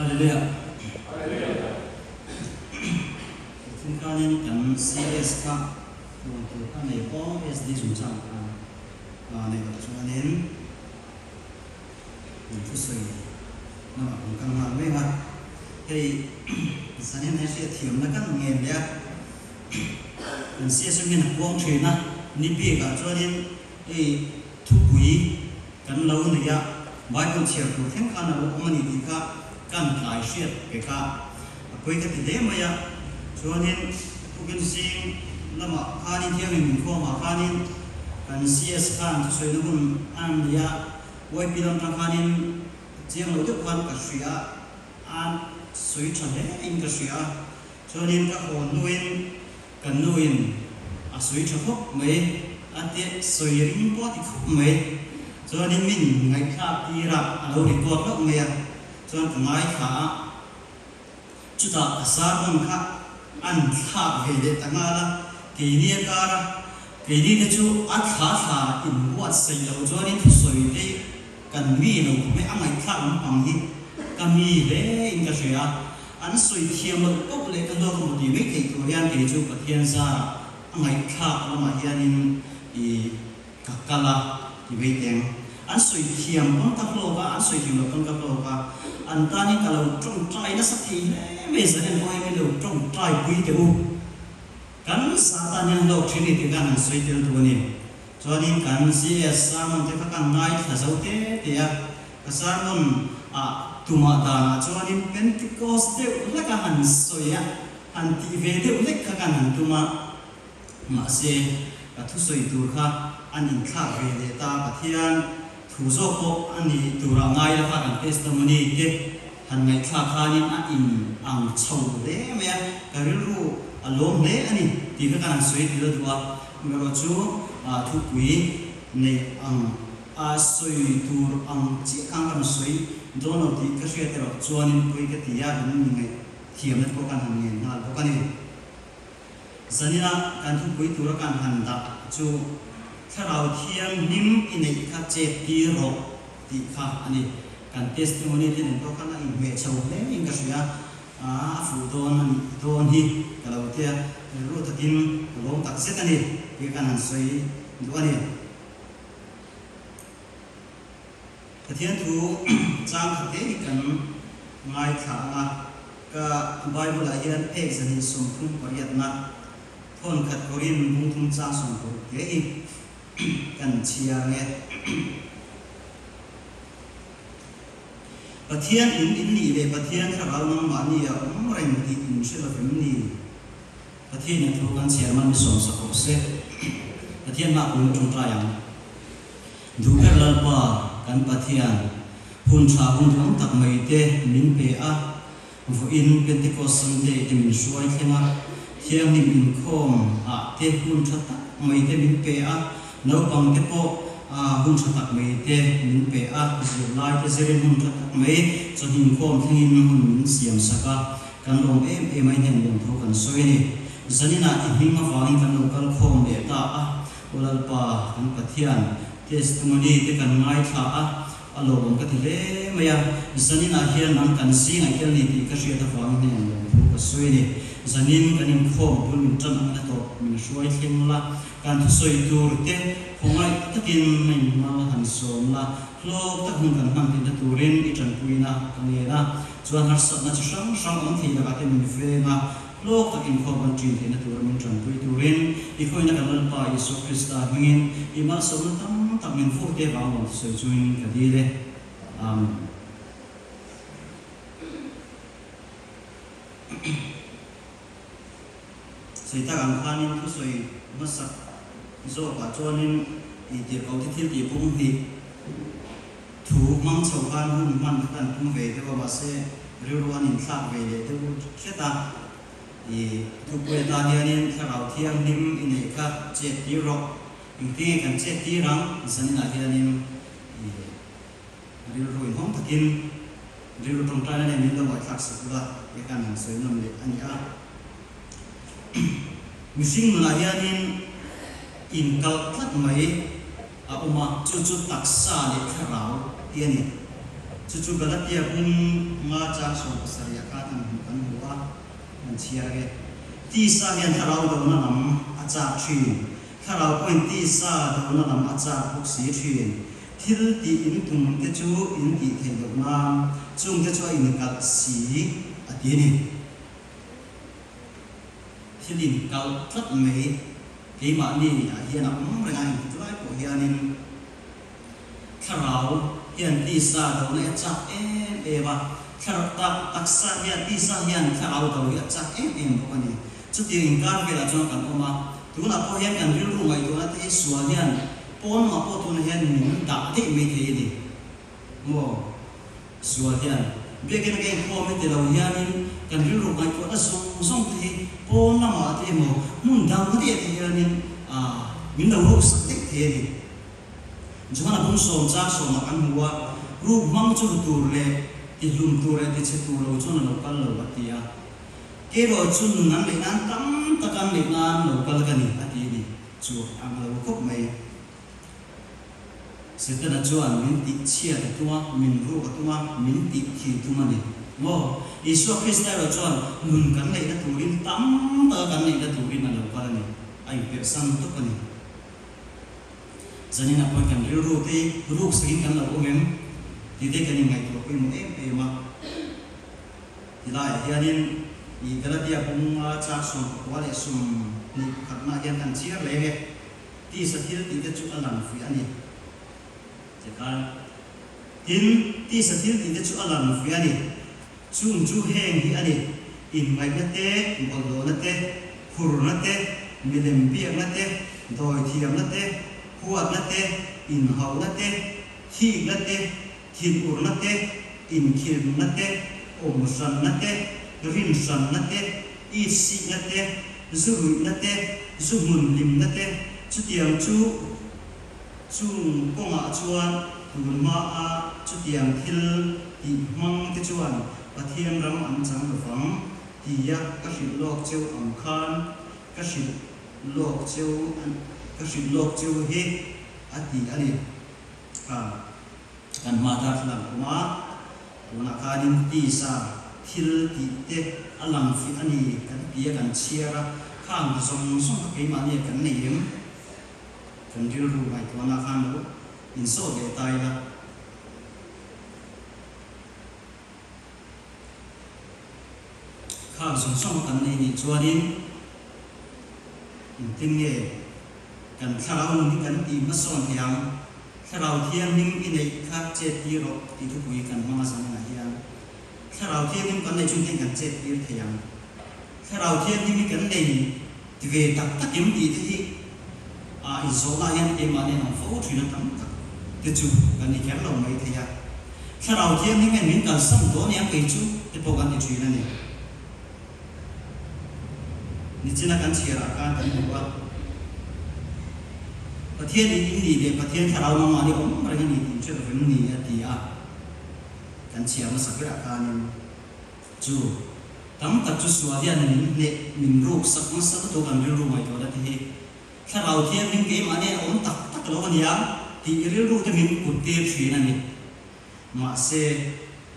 Hallelujah. Thil khanin kan CS kha rawn tur kha nei aw SD chungchang khan nei loh chuanin kan thusawi lamah kan kal nghal mek a. Hei zanin he hriatthiamna kan ngen leh a, kan CS hian a puang thin a, ni bikah chuanin hei thupui Kan lo nei a, Bible chhiar tur thleng khan a lo awm a ni tih kha kan tlai hriat pek a, a pawi ka ti hle mai a. Chuanin tukin zing lamah khanin Thianghlim inkhawmah khanin kan CS khan thusawina hun a nei a, YP lam tang khanin chiang lo deuh khan ka hria a, sawi tha hle in ka hria a. Chuanin ka haw hnuin Kan nu in a sawi tha khawp mai a ti sawi ring pawh a ti khawp mai. Chuanin min ngaihthlak tir a, a lo record hlauh mai a, chuan ka ngaithla a, chutah ka sermon kha an thlak ve leh ta nghal a, keini a kar a, keini te chu a thla thla in buatsaih loh chuanin thusawi te kan mi lo khawp mai, a ngaihthlak lampang hi ka mi hle in ka hria a. An sawi thiam loh poh leh ka hlawk emaw tih mai theih tur hian kei chu Pathian zarah a ngaihthlak lamah hianin i ka kal a ti mai teng. An sawi thiam pawn ka hlawk a, an sawi thiam loh pawn ka hlawk a, an tanin ka lo tawngtai nasa thei hle mai zan en pawh hi min lo tawngtai pui teh u. Kan zah tan hian hlawk thin ni tih khan an sawi tel duh a ni. Chuanin kan CS sermon te kha kan ngaithla zo te te a. Ka sermon ah tumah danah chuanin Pentecost deuh hlek a han sawi a, han tih ve deuh hlek kha kan han tum a, mahse ka thusawi tur kha an inthlak ve leh ta, Pathian thu zawk pawh a ni turah ngai la kha kan testimony te han ngaihthlak khanin a in ang chho hle mai a, ka rilru a lawm hle a ni tih kha kan han sawi tel duh a, erawh chu thupui neih ang. A sawi tur ang chiah khan ka rawn sawi dawn lo tih ka hriat erawh chuanin pawi ka ti a, in mi ngaih thiamna te pawh kan han ngen nghal bawk a ni. Zanina kan thupui tura kan han dah chu Thlarau Thianghlim i neih kha chet tir rawh tih kha a ni. Kan testimony te nen pawh khan a inhmeh chho hle in ka hria a, a fuh dawn a nih dawn hi ka lo tia rilru takin ka lawm tak zet a ni tih kan han sawi duh a ni. Pathian thu chang khat te hi kan ngaithla ang a, ka Bible ah hian phek 138 na thawn khat Korin bungthum chang 16 te hi kan chhiar nge. Pathian in in nih leh Pathian thlarau nangmahni a awm reng tih in hre lovem ni? Pathian in thu kan chhiar man mi sawmsak rawh se. Pathian hma kun tawngtai ang. Duh ber Lalpa kan Pathian, hun tha hun duang tak mai te min pe a, vawiin Pentecost Sunday te min hruai thleng a, Thianghlim inkhawm ah te hun tha tak mai te min pe a, naupang te pawh hun tha tak mai te min pe a, zirlai te zirin hun tha tak mai chawhni inkhawm thlengin hun min siam sak a, Kan lawm em em a, i hnen lawm thu kan sawi a ni. Zaninah i hming avangin kan lo kal khawm leh ta a, Aw Lalpa, kan Pathian, testimony te kan ngaithla a, a lawmawm ka ti hle mai a. Zaninah hian nang kan zingah i tel ni tih ka hriat avangin hnen lawm thu ka sawi a ni. Zanin kan inkhawm bul min tan angin a tawp min hruai thleng la, kan thusawi tur te khawngaih takin na inmal han sawm la, hlawk tak hun kan hman theihna turin i tanpuina ka ngen a. Chuan harsatna chi hrang hrang awm thei lakah te min veng a, hlawk tak inkhawm kan ṭin theihna tura min ṭanpui turin i khawina kan Lalpa Isua Krista hmingin i malsawmna tam tak min fur te vang lawm thusawi chungin ka dil e. Amen. Sawi tak ang khanin thusawi hmasak zawkah chuanin i tirhkoh te thil tih bung hnih thu hmang chho khan hun hman kha kan tum ve deuh a, mahse rilru an inthlak ve leh deuh hret a. I thupui atan hianin Thlarau Thianghlim i neih kha chet tir rawh. Engtinge kan chet tir ang? Zaninah hianin i rilru inhawng takin Rilru tawngtaina nen min lo ngaihthlak sak ula tih khan han sawi nawm leh a ni a. Mihring nunah hianin inkalh tlat mai a awm a, chu chu taksa leh thlarau hi a ni. Chu chu Galatia bung nga chang 17 ah khan an hmuh kan hmu a, kan chhiar ange. Tisa hian thlarau dona lam a chak thin. Thlarau pawhin tisa dona lam a chak bawk si thin. Thil tih in tum te chu in tih theih loh nan chung te chu a inkalh si a ti a ni. Thil inkalh tlat mai keimahni ah hian a awm reng a, engtik lai pawh hianin Thlarau hian tisa dona a chak em em a, thlarau tak taksa hian tisa hian thlarau do hi a chak em em bawk a ni. Chutiang inkar velah chuan kan awm a, tunah pawh hian kan rilru ngaihtuahna te hi sual hian pawn lamah pawh tunah hian min dah daih mai thei a ni. Maw? Sual hian biakina ka inkhawm hi ti lo hianin kan rilru ngaihtuahna zawng zawng te hi pawn lamah te emaw hmun dang daih te hianin min lo ruksak daih thei a ni. Johana bung sawm chang sawmah kan hmu a, ruk hmang chu ru tur leh tihlum tur leh tichhe tur lo chuan a lo kal lo a ti a. Kerawh chu nun an neih nan tam tak an neih nan lo kal ka ni a ti a ni. Chu ang lo khawp mai. Setana chuan min tih chhiat a tum a, min ruk a tum a, min tih thi tum a ni. Maw? Isua Krista erawh chuan nun kan neihna turin tam taka kan neihna turin a lo kal a ni. A inperhsan tawp a ni. Zanin ah pawhin kan rilru te ruk sakin kan lo awm em tih te kan inngaihtuah pawimawh em em a. Tilaiah hianin i Galatia bunga chang 19 leh 21 na hian kan chhiar leng e, tisa thil tih te chu a lang fui a ni. Tikhan, tin, tisa thil tih te chu a lang fui a ni. Chung chu heng hi a ni, inngaihna te, bawlhhlawhna te, phurna te, milem biakna te, dawithiamna te, huatna te, inhauhna te, thikna te, thinurna te, inkhirna te, awmhranna te, rinhranna te, itsikna te, zu ruihna te, zu hmun hlimna te, chutiang chu Chung kawngah chuan tun hmaa chutiang thil tih hmang te chuan Pathian ram an chang lovang tia ka hrilh lawk cheu ang khan ka hrilh lawk cheu ka hrilh lawk cheu hi a ti a ni. Khan kan hma darthlalang awm a, tunah khanin tisa thil tih te a lang fiah a ni kan ti a kan chhiar a, khang zawng zawng kha keimahni ah kan nei em? Kan rilru ngaihtuahna khan lo insawt leh ta ila. Khang zawng zawng kan nei nih chuanin engtin nge kan thlarau nun hi kan tih hmasawn thei ang? Thlarau Thianghlim i neih kha chet tir rawh tih thupui kan hmang a zaninah hian Thlarau Thianghlim kan neih chungten kan chet tir thei ang. Thlarau Thianghlim hi kan nei Ti ve tak tak em tih te hi a inzawhna hian keimah nen ang fo thin a tam tak te chu kan ni kher lo mai thei a. Thlarau Thianghlim hian min kalsan dawn aniang kei chu te pawh kan ti thin a ni. Nichina kan chhiarah khan kan hmu a, Pathian in in nih leh Pathian Thlarau nangmah ni awm reng a ni tih hre lovem ni a ti a, kan chhiar hmasa berah khanin Chu tam tak chu sual hian min hneh, min ruk sak nasa lutuk an rilru ngaihtuahna te hi Thlarau Thianghlim keimahni a awm tak tak lo ania tih rilru te min kut tir thin a ni. Mahse,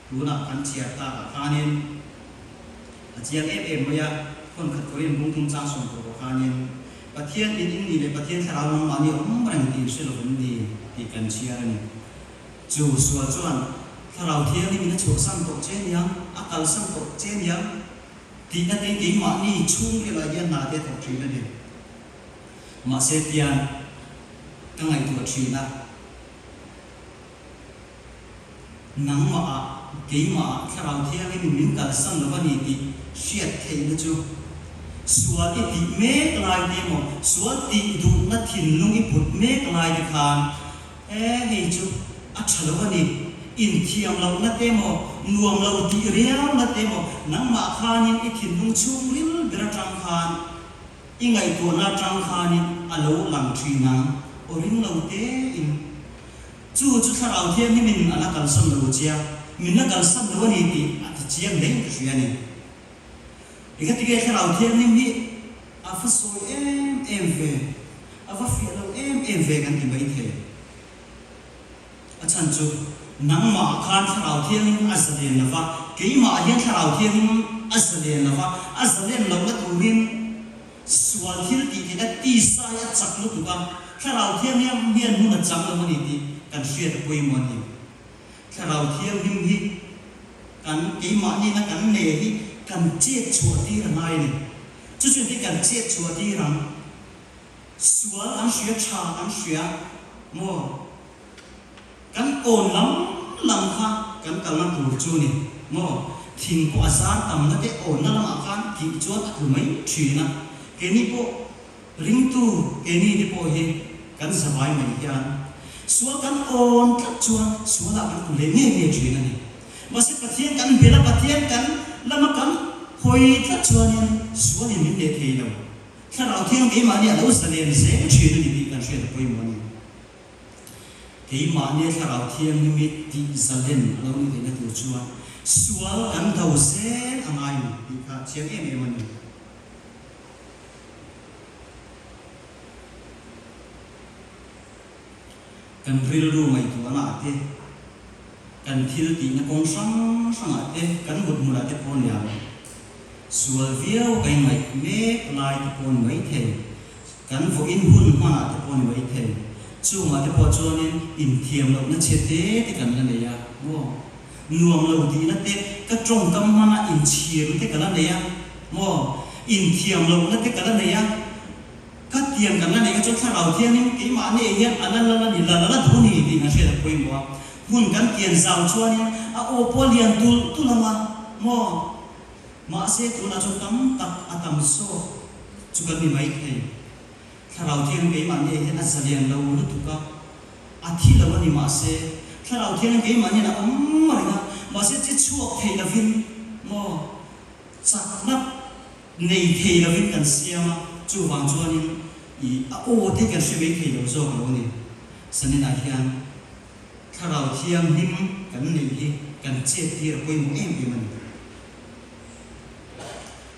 tunah kan chhiar takah khanin a chiang em em mai a, khawn khat Korin bung thum chang sawm tur pawh khanin Pathian in in nih leh Pathian Thlarau nangmahni a awm reng tih hre lo em ni tih kan chhiar a ni. Chu sual chuan Thlarau Thianghlim in a chhuahsan tawh che nia, a kalsan tawh che nia tihna te keimahni chhungrilah hian hna te a thawk thin a ni. Mahse tian ka ngaihtuah thin a, nangmah ah, keimah ah Thlarau Thianghlim in min kalsan lo a ni tih hriat theihna chu sual i tih mek lai te emaw, sual tih duhna thinlung i put mek lai te khan E, hei chu a tha lo a ni. Inthiam lohna te maw, nuam lo tih riauna te maw, nangmah khanin i thinlung chhungril ber atang khan, i ngaihtuahna atang khanin a lo lang thin ang, aw ring lo tein. Chu chu Thlarau Thianghlimin a la kalsan lo chiang, min la kalsan lo a ni tih a ti chiang hle ka hria a ni. Engati nge Thlarau Thianghlim hi a va sawi em em ve, a va fiah lo em em ve kan ti mai thei. A chhan chu Nangmah khan Thlarau Thianghlim a zalen lo va, keimah hian Thlarau Thianghlim a zalen lo va, a zalen lohna turin sual thil tih theihna tisa hi a chak lutuk a, Thlarau Thianghlim hian hmun a chang lo a ni tih kan hriat a pawimawh a ni. Thlarau Thianghlim hi kan keimahniina kan nei hi kan chet chhuah tir a ngai a ni. Chu chu engtin kan chet chhuah tir ang? Sual kan hria, tha kan hria maw? Kan awn lam lam kha kan kalna tur chu ni maw? Thing pawh a zar tamna te awnna lamah khan tih chuan a tlu mai thin a. Keini pawh ringtu keini te pawh hi kan zavai mai hian sual kan awn tlat chuan sualah kan tlu leh ngei ngei thin a ni. Mahse Pathian kan bel a, Pathian kan lama kan hawi tlat chuanin sualin min leh thei lo. Thlarau Thiang keimahni a lo zalen zel thin a ni tih kan hriat a pawimawh a ni. Keimahni Thlarau Thianghlim hi tih zalen a lo nih theihna tur chuan sual kan do zel a ngai ni tih kha chiang em em a ni. Kan rilru ngaihtuahna ah te, kan thil tihna kawng hrang hrangah te, kan mutmunah te pawh nia sual viau ka ingaih mek lai te pawh ni mai thei, kan vawiin hun hmanah te pawh ni mai thei, chungah te pawh chuanin inthiam lohna chhe te te kan la nei a maw? Nuam lo tihna te, ka tawngkam hmanga inchhirna te ka la nei a maw? Inthiam lohna te ka la nei a. Ka tiang kan la neih kha chuan Thlarau Thianghlim keimahni ah hian a la la la ni, la la la duh a ni tih kan hriat a pawimawh a. Hmun kan tian zau chuanin a aw pawh a lian tulh tulh ang a maw? Mahse tunah chuan tam tak a tam zawk chu kan ni mai thei. Thlarau Thianghlim keimahni ah hian a zalian lo lutuk a, a thi lo a ni mahse Thlarau Thianghlim keimahni hian a awm reng a, mahse che chhuak thei lovin maw? Chakna nei thei lovin kan siam a, chuvang chuanin i a aw te kan hre mai thei lo zawk lo a ni. Sanina hian Thlarau Thianghlim kan neih hi kan chet tir a pawimawh em em a ni.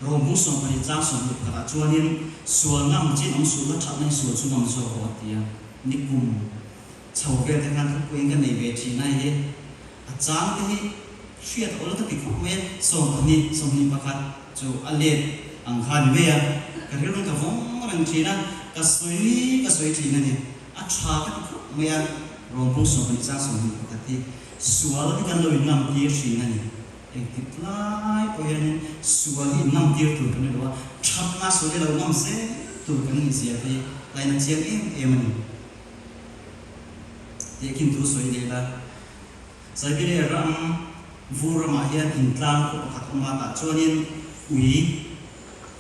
Rawng 12 tlang 21 ah chuanin sual ngam chin awm suhna thatna hi sual chu ngam zawk aw a ti a, nikum chho vel te khan thupui in ka nei ve thin a hei hi a chang te hi hriat awl ka ti khawp mai a, 20, 21 chu a let ang kha a ni mai a, ka rilru ka vawng reng thin a, ka sawi ka sawi thin a ni, a tha ka ti khawp mai a, rawngpung 20 chang 21 hi sual hi kan lo in ngam tir thin a ni, engtik lai pawh hianin sual hi in ngam tir tur kan ni lo a, thatna sual hi lo ngam zel tur kan nih zia te hi laina chiang em em a ni. Tehkhin thu sawi leh la. Siberia ram vur ramah hian intlang khaw pakhat awm a, tah chuanin ui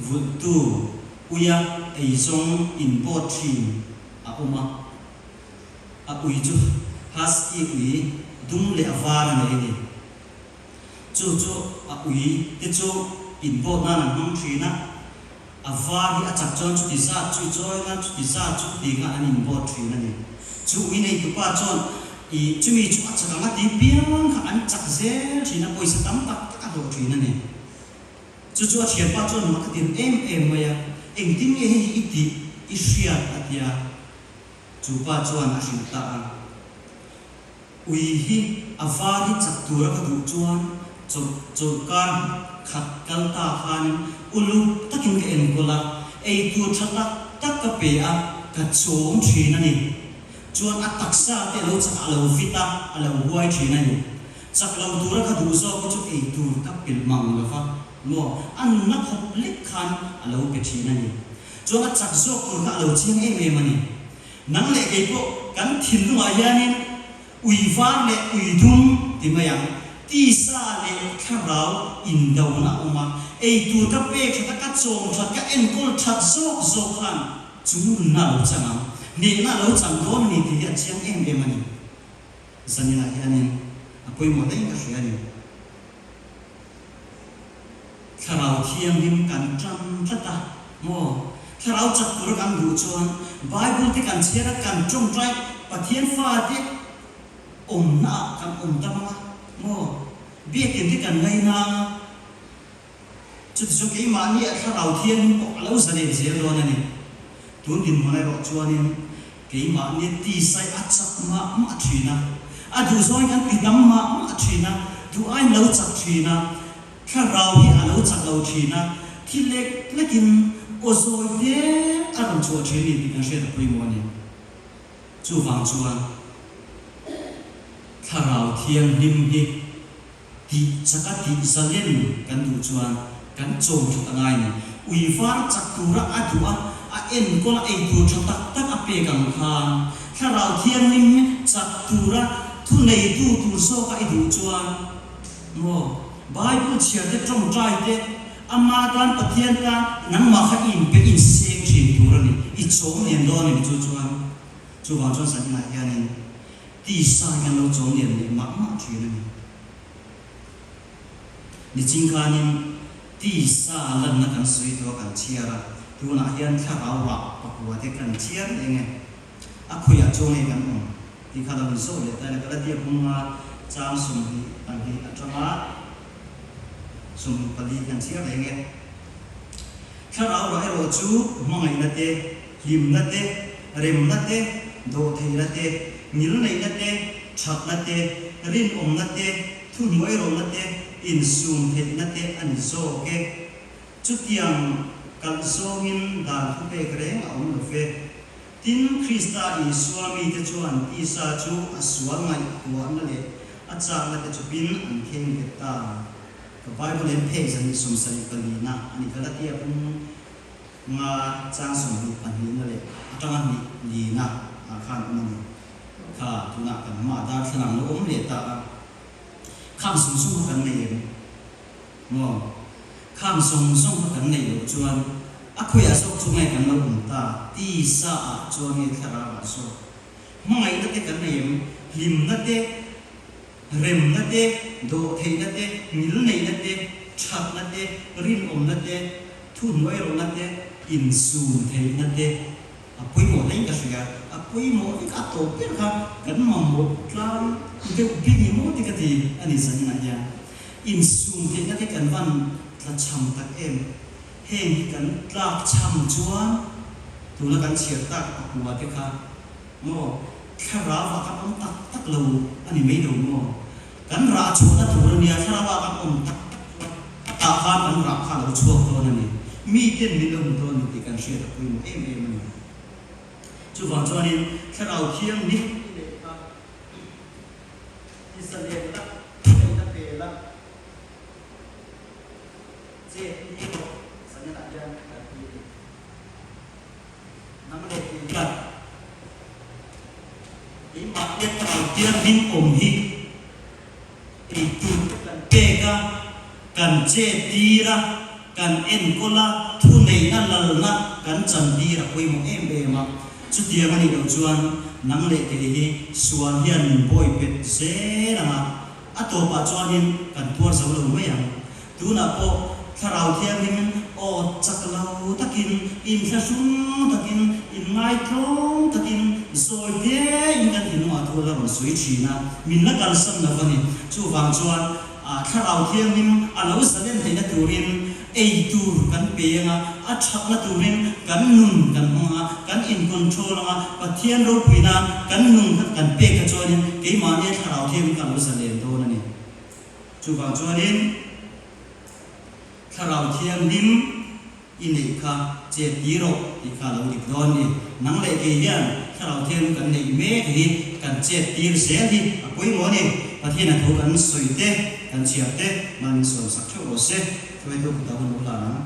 vulhtu uia eizawng inpawt thin a awm a. A ui chu husky ui dum leh a var a nei a ni. Chu chu a ui te chu inpawt nan an hmang thin a. A var hi a chak chuan chuti zat chu i chawi anga, chuti zat chu ti kha an inbawt thin a ni. Chu ui neitupa chuan i chumi chu a chak anga ti piang kha an chak zel thin a, pawisa tam tak tak a hlawh thin a ni. Chu chu a thianpa chuan mak a tir em em mai a, engtin nge hei hi i tih i hriat a tia, chu pa chuan a hrilh ta a. Ui hi a var hi chak tura ka duh chuan chawlhkar khat kal ta khanin uluk takin ka enkawl a, eitur tha tak tak ka pe a, ka chawm thin a ni. Chuan a taksa te a lo chak a, a lo fit a, a lo huai thin a ni. Chak lo tura ka duh zawk hi chu eitur ka pilh mang lo va maw, a nunna khawp lek khan a lo pe thin a ni. Chuan a chak zawk tur kha a lo chiang em em a ni. Nang leh kei pawh kan thinlungah hianin ui var leh ui dum ti mai ang, tisa leh thlarau indona a awm a, eitur ka pek that a, ka chawm that, ka enkawl that zawk zawk khan chu nunna a lo chang ang, hnehna a lo chang dawn a ni tih hi a chiang em em a ni. Zaninah hianin a pawimawh daih ka hria a ni. Thlarau Thianghlim kan tan tlat a maw? Thlarau chak tura kan duh chuan Bible te kan chhiar a, kan tawngtai Pathian fate awmna ah kan awm ta bang a maw? Biakin te kan ngaina a, chutichuan keimahni ah Thlarau Thianghlim pawh a lo zalen zel dawn a ni. Tun dinhmun erawh chuanin keimahni tisai a chak mah mah thin a. A duh zawngin kan ti dam mah mah thin a, duh aiin lo chak thin a, thlarau hi a lo chak lo thin a, thi lek lekin aw zawi te a rawn chhuah thin a ni tih kan hriat a pawimawh a ni. Chuvang chuan thlarau thianghlim hi tih chaka tih zalen kan duh chuan kan chawm that a ngai a ni. Ui var chak tura a duh a, a enkawl a eitur tha tak tak a pek ang khan thlarau thianghlim hi chak tura thu neitu tur zawka i duh chuan maw Bible chhiar te tawngtai te ama tan Pathian tan nangmah kha i inpe inseng thin tur a ni, i chawm lian dawn a ni chu chuan chuvang chuan Sanina hianin Tisa hi kan lo chawm lian leh mah mah thin a ni. Niching khanin tisa lanna kan sawi tawh a kan chhiar a, tunah hian thlarau rah pakua te kan chhiar leh nge a khawiah chuang nge kan awm tih kha lo inzawh leh ta ila Galatia bunga chang 22 atanga 24 kan chhiar leh nge. Thlarau rah erawh chu hmangaihna te, hlimna te, remna te, dawhtheihna te, ngilneihna te, thatna te, rinawmna te, thuhnuairawhna te, insumtheihna te a ni zawk e. Chutiang kalh zawngin dan thupek reng a awm lo ve. Tin, Krista Isua mite chuan tisa chu a sual ngaihtuahna leh a chakna te chupin an kheng bet ta. Ka Bible en phek zan hi 74 na a ni. Galatia pum nga chang 22 na leh atanga hnih li na ah khan awm a ni. Kha tunah kan hmaah darthlalang lo awm leh ta a. Khang zawng zawng kha kan nei em? Maw? Khang zawng zawng kha kan neih loh chuan a khawiah zawk chu nge kan lo awm ta? Tisa ah chuan nge thlarau ah zawk? Hmangaihna te kan nei em? Hlimna te? Remna te, dawhtheihna te, ngilneihna te, thatna te, rinawmna te, thuhnuairawhna te, insumtheihna te a pawimawh hlein ka hria. A pawimawh vek a tawp ber kha kan mamawh tlang deuh bik ni maw ti ka ti a ni zaninah hian. Insumtheihna te kan van tla cham tak em? Heng hi kan tlak cham chuan tuna kan chhiar tak pakua te kha Maw? Thlarau ah kan awm tak tak lo a ni mai lo maw? Kan rah chhuahna tur a nia, thlarau ah kan awm tak tak chuan a tah khan kan rah kha a lo chhuak dawn a ni. Mi ten min lo hmu dawn a ni tih kan hriat a pawimawh em em a ni. Chuvang chuanin thlarau thianghlim i neih kha i zalen la, i neihna pe la, chet ni rawh, zanenah hian kan ti a ni. Nang leh kei hian keimahnia thlarau thianghlim awm hi ei tur te kan pek a, kan che tir a, kan enkawl a, thuneihna lalna kan chan tir a pawimawh em em a. Chutiang a nih loh chuan nang leh kei hi sual hian min bawi pet zel ang a, a tawpah chuanin kan tuar zo lo mai ang. Tunah pawh Thlarau Thianghlim aw chak lo takin, inthlahrung takin, inngaithlawm takin, zawi tein kan thinlungah thu la rawn sawi thin a, min la kalsan lo a ni. Chuvang chuan Thlarau Thianghlim a lo zalen theihna turin ei tur kan pe ang a, a thatna turin kan nun kan hmang ang a, kan in-control ang a, Pathian ropui nan kan nun kha kan pek kha chuanin keimahnia Thlarau Thianghlim kha a lo zalen dawn a ni. Chuvang chuanin Thlarau Thianghlim i neih kha chet ti rawh tih kha a lo dik dawn ni. Nang leh kei hian Thlarau Thianghlim kan neih mek hi kan chet tir zel hi a pawimawh a ni. Pathian a thu kan sawi te, kan chhiar te, mahni sawmsak theuh rawh se. Hruaitu kutah hun lo hlan ang.